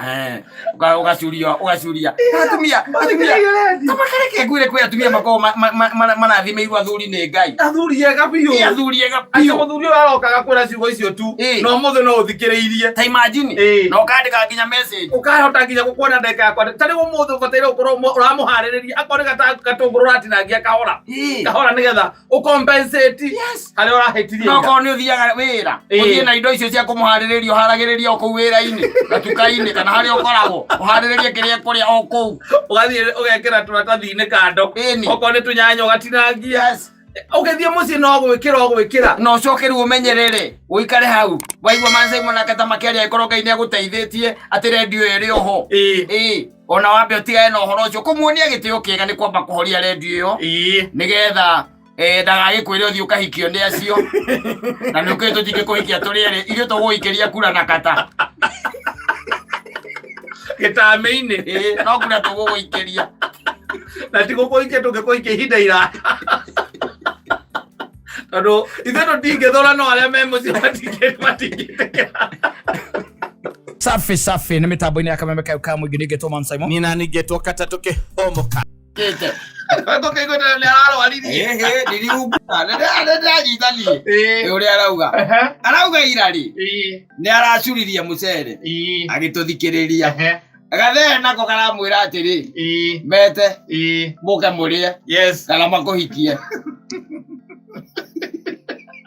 Eh, ũgacuria ũgacuria atumia atumia tamakareke ngwĩre kwĩ atumia makoragwo marathimĩirwo athuri nĩ Ngai. Athuri ega biũ. Ĩ athuri ega Atĩ biũ. mũthuri ũyũ arokaga kwĩra ciugo icio tu. Ĩ. Na ũmũthĩ no ũthikĩrĩirie. Ta imagine. Ĩ. Na ũkandĩka nginya message. Ũkahota nginya gũkuona ndagĩka yakwa. Ta rĩu ũmũthĩ ũbataire gũkorwo ũramũharĩrĩria akorwo nĩ gatũngũrũ ũratinangia kahora. Ĩ. Kahora nĩgetha ũcompensate harĩa ũrahĩtirie No ira. okorwo nĩ ũthiaga wĩra Ĩ. ũthiĩ na indo icio cia kũmũharĩrĩria ũharagĩrĩria o kũu wĩra-inĩ gatuka-inĩ kana harĩa ũkoragwo ũharĩrĩrie kĩrĩa kũrĩa o kũu. Ũgathiĩ ũgekĩra tũratathi-inĩ kando. Ĩni. Okorwo nĩ tũnyanya ũgatinangia. Yes. Ũgĩthiĩ mũciĩ no gwĩkĩra ũgwĩkĩra. Na ũcoke rĩu ũmenyerere ũikare hau waigua Man Simon na Kata makĩaria angĩkorwo Ngai nĩ agũteithĩtie atĩ rendio ĩyo ĩrĩ oho. Ĩ. Ĩ. Ona wambe ũtigane na ũhoro ũcio kũmuonia gĩtĩo kĩega nĩ kwamba kũhoria rendio ĩyo Ĩ. nĩgetha ndagagĩkwĩre ũthiĩ ũkahikio nĩ acio na nĩ ũkĩũĩ tũtingĩkũhikia tũrĩ erĩ ithuĩ tũgũgũikĩria kura na kata. Gĩtame-inĩ. Ĩ, no kura tũgũgũikĩria. Na ti gũkũhikia tũngĩkũhikia ihinda iraya. Tondũ ithuĩ tũtingĩthũra no arĩa me mũciĩ matingĩtĩkĩra. Safi safi nĩ mĩtambo-inĩ ya kameme kau ka mũingĩ ningĩtwo Man Simon. Nina ningĩtwo katatũ kĩhomoka. Kĩte. Tũkĩigua nĩ ararwaririe. Ĩhĩ, ndiriumbũra. Nĩndĩranyita niĩ. Ĩ. Ĩ, ũrĩa arauga. Ehe. Arauga ira rĩ, Ĩ. nĩ aracuririe mũcere Ĩ. agĩtũthikĩrĩria. Ehe. Gathee nako karamwĩra atĩrĩ, Ĩ. mete Ĩ. mũke mũrĩe Yes. kana makũhikie.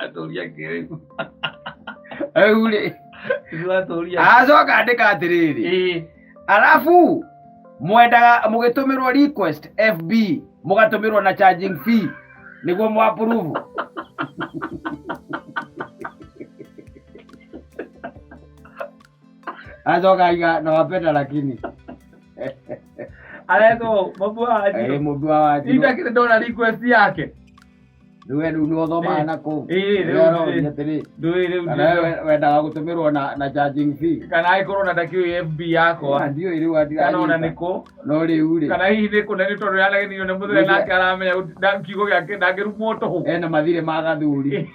Atũria kĩrĩu. Rĩu rĩ, Ithuĩ atũria. acoka andĩka atĩrĩrĩ, Ĩ. arabu mwendaga mũgĩtũmĩrwo request FB mũgatũmĩrwo na charging fee nĩguo mũ approve. Acoka aiga nawapenda lakini Aretwo Mũmbua wa Wanjiru. Mũmbua wa Wanjiru. Ndakĩrĩ ndona request yake. Rĩu we rĩu nĩ ũthomaga na kũu. Ĩĩ, rĩu Ũrĩa ũroria atĩrĩ, Ndũĩ rĩu kana we wendaga gũtũmĩrwo na charging fee. Kana agĩkorwo na ndakĩũĩ FB yakwa. Ah, ndiũĩ rĩu Kana ona andiranyita. nĩkũ. No rĩu rĩ. Kana hihi nĩ kũ na nĩ tondũ yanagenio nĩ mũthee nake aramenya kiugo gĩake ndangĩrumwo tũhũ. Ena mathirĩ ma gathuri.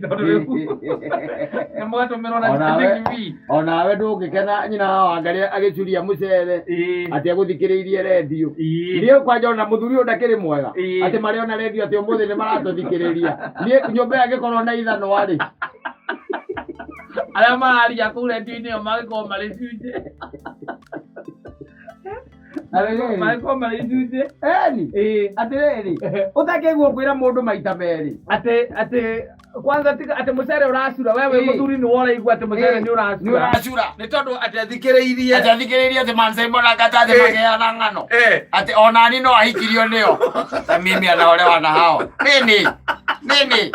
Tondũ rĩu nĩ mũgatũmĩrwo na Onawe- charging fee. Onawe ndũngĩkena nyina wa Wangarĩ agĩcuria mũcere Ĩĩ. atĩ agũthikĩrĩirie rendio. Ĩĩ. Niĩ kwanja ona mũthuri ũyũ ndakĩrĩ mwega Ĩĩ. atĩ marĩ ona rendio atĩ ũmũthĩ nĩ maratũthikĩrĩria. Niĩ nyũmba ĩyo angĩkorwo na ithanwa rĩ. Arĩa mararia kũu rendio-inĩ ĩyo mangĩkorwo marĩ cunjĩ. Atĩrĩrĩ. Mangĩkorwo marĩ icunjĩ. Eni. Ĩĩ. Atĩrĩrĩ. Ũtakĩguo kwĩra mũndũ maita merĩ. Atĩ kwanza tiga atĩ mũcere ũracura wewe Ĩĩ. mũthuri nĩ woraigua atĩ mũcere Ĩĩ. nĩ Nĩ ũracura. ũracura. Nĩ tondũ atĩ athikĩrĩirie. Atĩ athikĩrĩirie atĩ Man Simon na Kata atĩ Ĩĩ. makeana ng'ano. Eh. Atĩ onani no ahikirio nĩo. Ta mimi anaolewa na hao. Nini? Nini?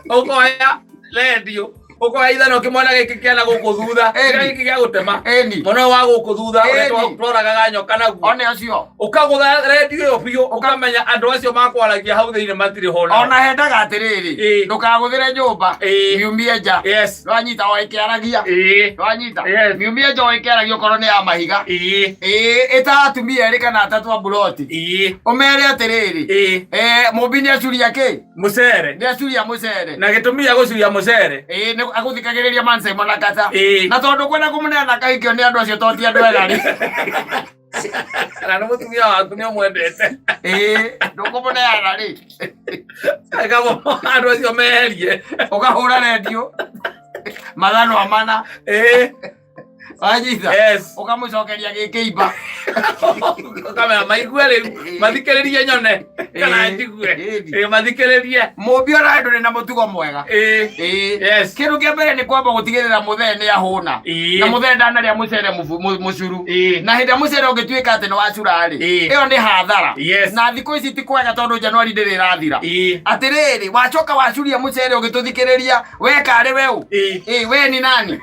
Ũkoya rendio ũkoya ithano kĩmwana gĩkĩ kĩana gũkũ thutha Ĩni. kĩrĩa gĩkĩ gĩa gũtema Ĩni. mwana ũyũ wa gũkũ thutha ũrĩa Ĩni. tworagaga nyoka naguo One acio. ũkagũtha rendio ĩyo biũ ũkamenya andũ acio makwaragia hau thĩinĩ matirĩ ho nao. Ona hendaga atĩrĩrĩ. Ĩĩ. Ndũkagũthĩre nyũmba. Ĩĩ. Miumie nja. Yes. Ndwanyita o ĩkĩaragia. Ĩĩ. Ndwanyita. Yes. Miumie nja o ĩkĩaragia okorwo nĩ ya mahiga. Ĩĩ. Ĩĩ ĩta atumia erĩ kana atatũ a mburoti. Ĩĩ. Ũmere atĩrĩrĩ. Ĩĩ. Mũmbi nĩ acuria kĩ? Mũcere. Nĩ acuria mũcere. Na gĩtũmi gĩa gũcuria mũcere. Ĩĩ nĩ agũthikagĩrĩria Man Simon na Kata. Ĩĩ. Na tondũ kwenda kũmũneana kahikio nĩ andũ acio to ti andũ ega rĩ. Kana nĩ mũtumia waku nĩ ũmwendete. Ĩĩ ndũkũmũneana rĩ. Eka andũ acio meherie. Ũkahũra rendio. Mathanwa mana. Ĩĩ. Wanyita. Yes. Ũkamũcokeria gĩkĩimba. Ũkamera maigue rĩu mathikĩrĩrie nyone kana Ĩĩ. njigue. Ĩĩ. Ĩĩ mathikĩrĩrie. Mũmbi ona ndũrĩ na mũtugo mwega. Ĩĩ. Ĩĩ. Yes. Kĩndũ kĩa mbere nĩ kwamba gũtigĩrĩra mũthee nĩ ahũna. Ĩĩ. Na mũthee ndanarĩa mũcere mũcuru. Ĩĩ. Na hĩndĩ ĩrĩa mũcere ũngĩtuĩka atĩ nĩ wacura rĩ, Ĩĩ. ĩyo nĩ hathara. Yes. Na thikũ ici ti kwega tondũ Januari ndĩrĩ ĩrathira. Ĩĩ. Atĩrĩrĩ, wacoka wacuria mũcere ũgĩtũthikĩrĩria, we karĩ we ũ? Ĩĩ. Ĩĩ, we ni nani?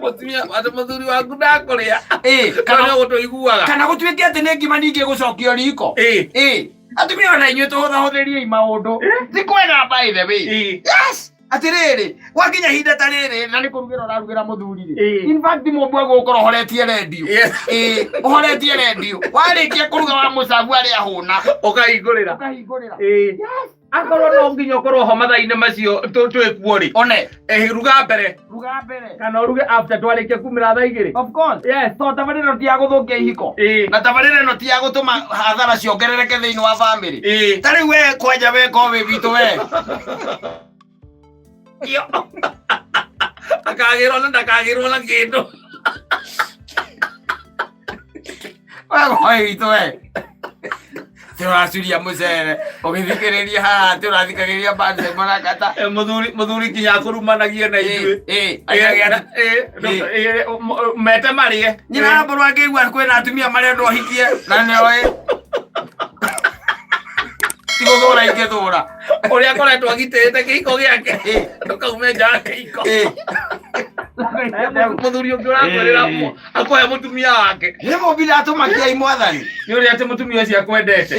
Mũtumia atĩ mũthuri waku ndakũrĩa. Ĩĩ, Kana nĩ ũgũtũiguaga. kana gũtuĩke atĩ nĩ ngima ningĩ gũcokio riko. Ĩĩ. Ĩĩ. Atumia ona inyuĩ tũhũthahũthĩriei maũndũ. Ti kwega by the way. Ĩĩ. Yes. Atĩrĩrĩ, gwakinya ihinda ta rĩrĩ na nĩ kũrugĩra ũrarugĩra mũthuri rĩ. Ĩĩ. In fact mũmbu egũkorwo ũhoretie rendio. Yes. Ĩĩ, ũhoretie rendio. Warĩkia kũruga wa mũcabu arĩa ahũna. Ũkahingũrĩra. Ũkahingũrĩra. Ĩĩ. Yes. Akorwo no nginya ũkorwo ho mathaa-inĩ macio twĩ kuo rĩ. One. Ruga mbere. Ruga mbere. Kana ũruge after twarĩkia kumĩra thaa 2. Of course. Yes. To tabarĩra ĩno ti ya gũthũkia ihiko. Na tabarĩra ĩno ti ya gũtũma hathara ciongerereke thĩinĩ wa family. Ta rĩu we kwanja we ko wĩ witũ we. Akagĩrwo na ndakagĩrwo na kĩndũ. We ko wĩ witũ we. Ti ũracuria mũcere ũgĩthikĩrĩria haha ti ũrathikagĩrĩria band marakata. Mũthuri nginya akũrumanagie na ithuĩ. Ĩ Mete marĩe. Nyina mbũrũ angĩigua kwĩna atumia marendwo hikie na nĩoĩ ti gũthũra ingĩthũra. Ũrĩa akoretwo agitĩrĩte kĩhiko gĩake ndũkaume nja wa kĩhiko. Mũthuri ũngĩ ũrakwĩrĩra akũhe mũtumia wake. Nĩ mũmbi ndatũmakiai mwathani. Nĩ ũrĩa atĩ mũtumia ũcio akwendete.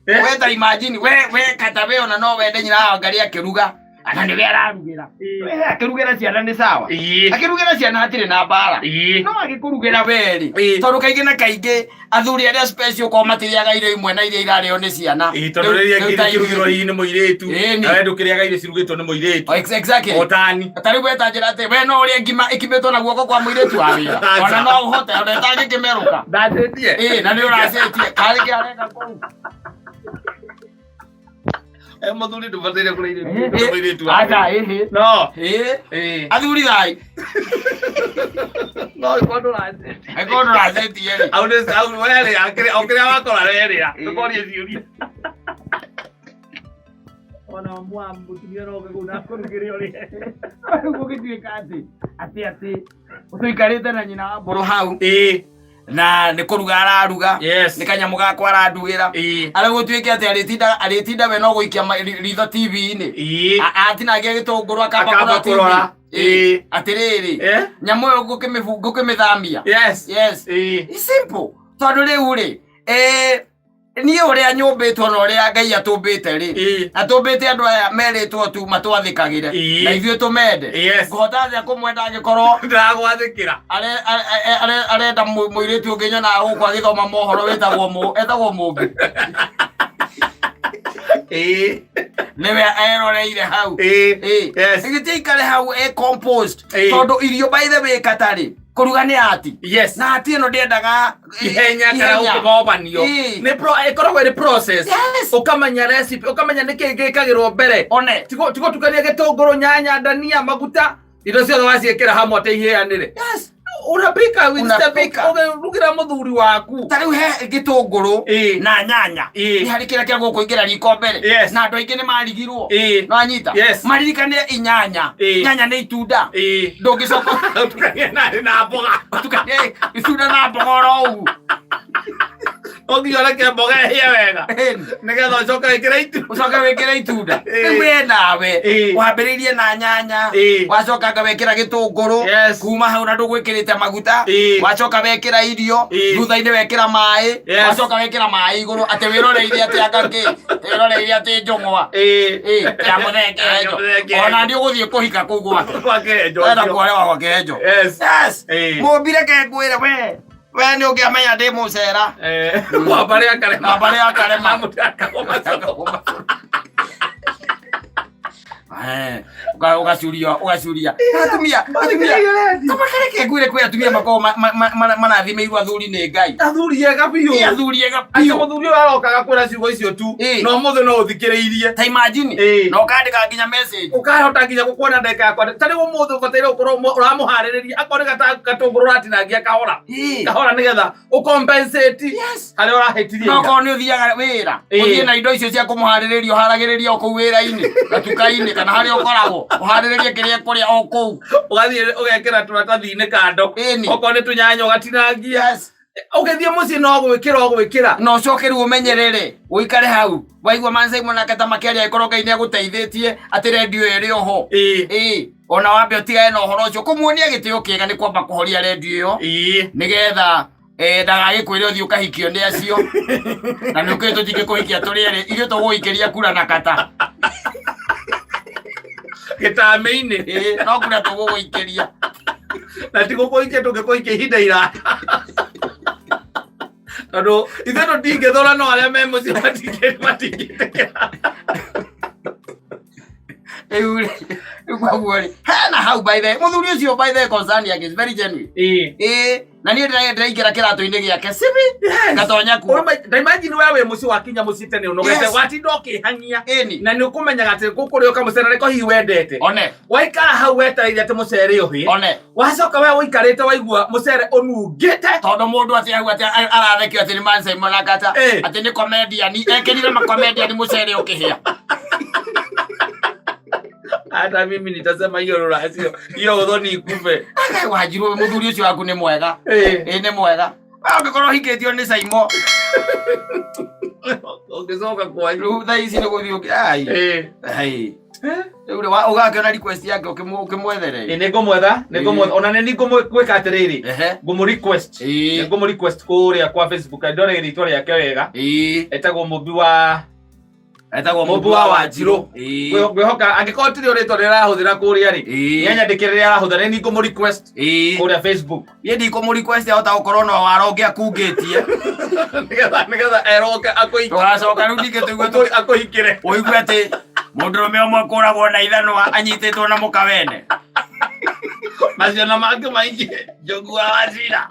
We ta imagine we kata we ona no wende nyina wa ngari akĩruga ana nĩwe ararugĩra. We akĩrugĩra ciana nĩ sawa. Akĩrugĩra ciana hatirĩ na mbara. No agĩkũrugĩra we rĩ, tondũ kaingĩ na kaingĩ athuri arĩa special korwo matirĩaga irio imwe na iria irarĩo nĩ ciana. Tondũ rĩrĩa Rĩu ta kĩrugĩrwo hihi nĩ mũirĩtu Ĩni. na we ndũkĩrĩaga irio cirugĩtwo nĩ mũirĩtu. Oh, exactly. O tani. Ta rĩu we ta njĩra atĩ we no ũrĩe ngima ĩkimĩtwo na guoko kwa mũirĩtu wa wĩra ona no ũhote ona ĩtangĩkĩmerũka. Ndacĩtie. Ĩ na nĩ ũracĩtie karĩ kĩ areka kũu. Mũthuri ndũbataire kũrĩa irio irugĩtwo nĩ mũirĩtu wa Aca wĩra. ĩhĩ. No. Ĩ Ĩ. athuri thai. No ĩkorwo ndũracĩtie. Angĩkorwo ndũracĩtie rĩ. Au nĩ au werĩa o kĩrĩa wakora werĩa ndũkorie ciũria. Ona mwa mũtumia no oke kũu na akũrugĩre ũrĩe. Rĩu gũgĩtuĩka atĩ ũtũikarĩte na nyina wa mbũrũ hau na nĩ kũruga araruga. Nĩ kanyamũ gakwa arandugĩra. Arĩa gũtuĩke atĩ arĩtinda we no gũikia ritho TV-inĩ. Atinangia gĩtũngũrũ akamba Akamba kũrora TV. kũrora. Atĩrĩrĩ nyamũ ĩyo ngũkĩmĩthamia. Yes. Yes. It's simple tondũ rĩu rĩ niĩ ũrĩa nyũmbĩtwo na ũrĩa Ngai atũmbĩte rĩ, atũmbĩte andũ aya merĩtwo tu matwathĩkagĩre na ithuĩ tũmende. Ngũhota atĩa kũmwenda angĩkorwo Ndĩragwathĩkĩra. Arenda mũirĩtu ũngĩ nyonaga gũkũ agĩthoma mohoro wĩtagwo etagwo Mũmbi. Nĩwe eroreire hau. Gĩtĩ aikare hau e composed. Tondũ irio by the way katarĩ kũruga nĩ ati. Na ati ĩno ndĩendaga Ihenya kana gũkĩgobanio. Nĩ ĩkoragwo ĩrĩ process. Ũkamenya recipe, ũkamenya nĩkĩ gĩkagĩrwo mbere. One. Tigo tukania gĩtũngũrũ, nyanya, ndania, maguta, indo ciothe waciĩkĩra hamwe atĩ ihĩanĩre. Unapika with step Unapika. ũkĩrugĩra mũthuri waku. Ta rĩu he gĩtũngũrũ na nyanya nĩ harĩ kĩrĩa kĩa gũkũingĩra riko mbere. Na andũ aingĩ nĩ marigirwo. No anyita. Maririkane inyanya. Nyanya nĩ itunda. Ndũngĩcoka Ũtukanie na mboga. Ũtukanie itunda na mboga oro ũguo. No nginya ũreke mboga ĩhĩe wega nĩgetha ũcoke wĩkĩre itunda. Ũcoke wĩkĩre itunda. Rĩu we nawe wambĩrĩirie na nyanya wacoka nga wekĩra gĩtũngũrũ kuma hau na ndũgwĩkĩrĩte maguta wacoka wekĩra irio thutha-inĩ wekĩra maĩ wacoka wekĩra maĩ igũrũ atĩ wĩroreire atĩ anga kĩ wĩroreire atĩ njũng'wa ya mũthenge Ya mũthenge. Ona nĩ ũgũthiĩ kũhika kũu gwake. Gwake Henjo. Wenda kuolewa gwake Henjo. Yes. Mũmbire ke ngwĩre we nĩ ũngĩamenya ndĩ mũcera. Wa mbarĩ akarema. Wa mbarĩ akarema. Ũgacuria ũgacuria atumia tamakareke ngwĩre kwĩ atumia makoragwo marathimĩirwo athuri nĩ Ngai. Athuri ega biũ. Ĩ, athuri ega Atĩ biũ. mũthuri ũyũ arokaga kwĩra ciugo icio tu na ũmũthĩ no ũthikĩrĩirie. Ta imagine na ũkandĩka nginya message. Ũkahota nginya gũkuona ndagĩka yakwa ta rĩu ũmũthĩ ũbataire gũkorwo ũramũharĩrĩria akorwo nĩ gatũngũrũ ũratinangia kahora kahora nĩgetha ũcompensate harĩa ũrahĩtirie. No korwo nĩ ũthiaga wĩra ũthiĩ na indo icio cia kũmũharĩrĩria ũharagĩrĩria o kũu wĩra-inĩ gatuka-inĩ kana harĩa ũkoragwo ũharĩrĩrie kĩrĩa kũrĩa o kũu. Ũgathiĩ ũgekĩra tũratathi-inĩ kando okorwo nĩ tũnyanya ũgatinangia ũgĩthiĩ mũciĩ no gwĩkĩra ũgwĩkĩra. Na ũcoke rĩu ũmenyerere ũikare hau waigua Man Simon na Kata makĩaria angĩkorwo Ngai nĩagũteithĩtie atĩ rendio ĩyo ĩrĩ oho. Ona wambe ũtigane na ũhoro ũcio kũmuonia gĩtĩo kĩega nĩ kwamba kũhoria rendio ĩyo nĩgetha ndagagĩkwĩre ũthiĩ ũkahikio nĩ acio na nĩ ũkĩũĩ tũtingĩkũhikia tũrĩ erĩ ithuĩ tũgũgũikĩria kura na Kata. Gĩtame-inĩ. No kura tũgũgũikĩria. Na ti gũkũhikia tũngĩkũhikia ihinda iraya tondũ ithuĩ tũtingĩthũra no arĩa me mũciĩ matingĩtĩkĩra. Rĩu rĩ, rĩu koguo rĩ, hena hau by the mũthuri ũcio by the concern yake is very genuine. Ĩĩ. Ĩĩ, na niĩ ndĩraingĩra kĩratũ-inĩ gĩake sibi ngatonya kuo. Ndaimagine we wĩ mũciĩ wakinya mũciĩ tene ũnogete Yes. watinda ũkĩhang'ia Ĩni. na nĩ ũkũmenyaga atĩ gũkũ rĩ kamũcere nĩko hihi wendete One, waikara hau wetereire atĩ mũcere ũhĩe one. wacoka we ũikarĩte waigua mũcere ũnungĩte Tondũ mũndũ atĩ hau atĩ arathekio atĩ nĩ Man Simon Akata Ĩĩ. atĩ nĩ comedian ekĩrire ma comedian mũcere ũkĩhĩa. Hata mimi nitasema hiyo ruracio hiyo ũthoni ikufe. Aka Wanjirũ mũthuri ũcio waku nĩ mwega. Ĩĩ. Ĩĩ nĩ mwega. We ũngĩkorwo ũhikĩtio nĩ Simon Ũngĩcoka kwanyu. rĩu thaa ici nĩ gũthiĩ ai. Ĩĩ. Ai. Rĩu rĩ ũgakĩona request yake ũkĩmwethere. Ĩĩ nĩngũmwetha, nĩngũmwetha. Ona nĩ ningũmwĩka atĩrĩrĩ. Ehe. Ngũmũ request. Ĩĩ. Nĩngũmũ request kũrĩa kwa Facebook ndore rĩtwa rĩake wega. Ĩĩ. Etagwo Mũmbi wa Etagwo Mũmbi wa Wanjirũ. Ĩĩ. Ngwĩhoka angĩkorwo tirĩ rĩtwa rĩrĩa arahũthĩra kũrĩa rĩ. Ĩĩ. Nĩanyandĩkĩre rĩrĩa arahũthĩra nĩ ningũmũ request Ĩĩ. kũrĩa Facebook. Niĩ ndikũmũ request ahota gũkorwo no wara ũngĩ akungĩtie. Nĩgetha eroke akũhikĩre. Tũgacoka rĩu ningĩ tũigue Akũhikĩre. ũigue atĩ mũndũrũme ũmwe kũragwo na ithanwa anyitĩtwo na mũka wene. Macio na mangĩ maingĩ. Njogu wa Wachira.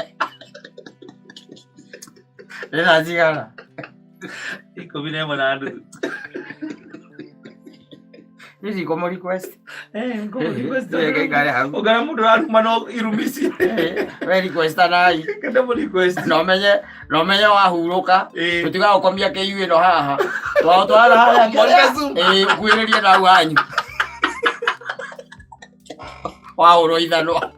Nĩ thaa cigana? 11 na nuthu. Niĩ ndikũmũ request. Eh, ngũmũ request. Ĩĩ, gaikare hau. Ũngara mũndũ ũraruma no irumi ici. We request nai. Kenda mũ request. Na ũmenye na ũmenye wahurũka Ĩĩ. tũtigagũkomia KU ĩno haha. Twagũtwara harĩa Monica Zuma. Ĩĩ, ũkuhĩrĩrie na hau hanyu. Wahũrwo ithanwa.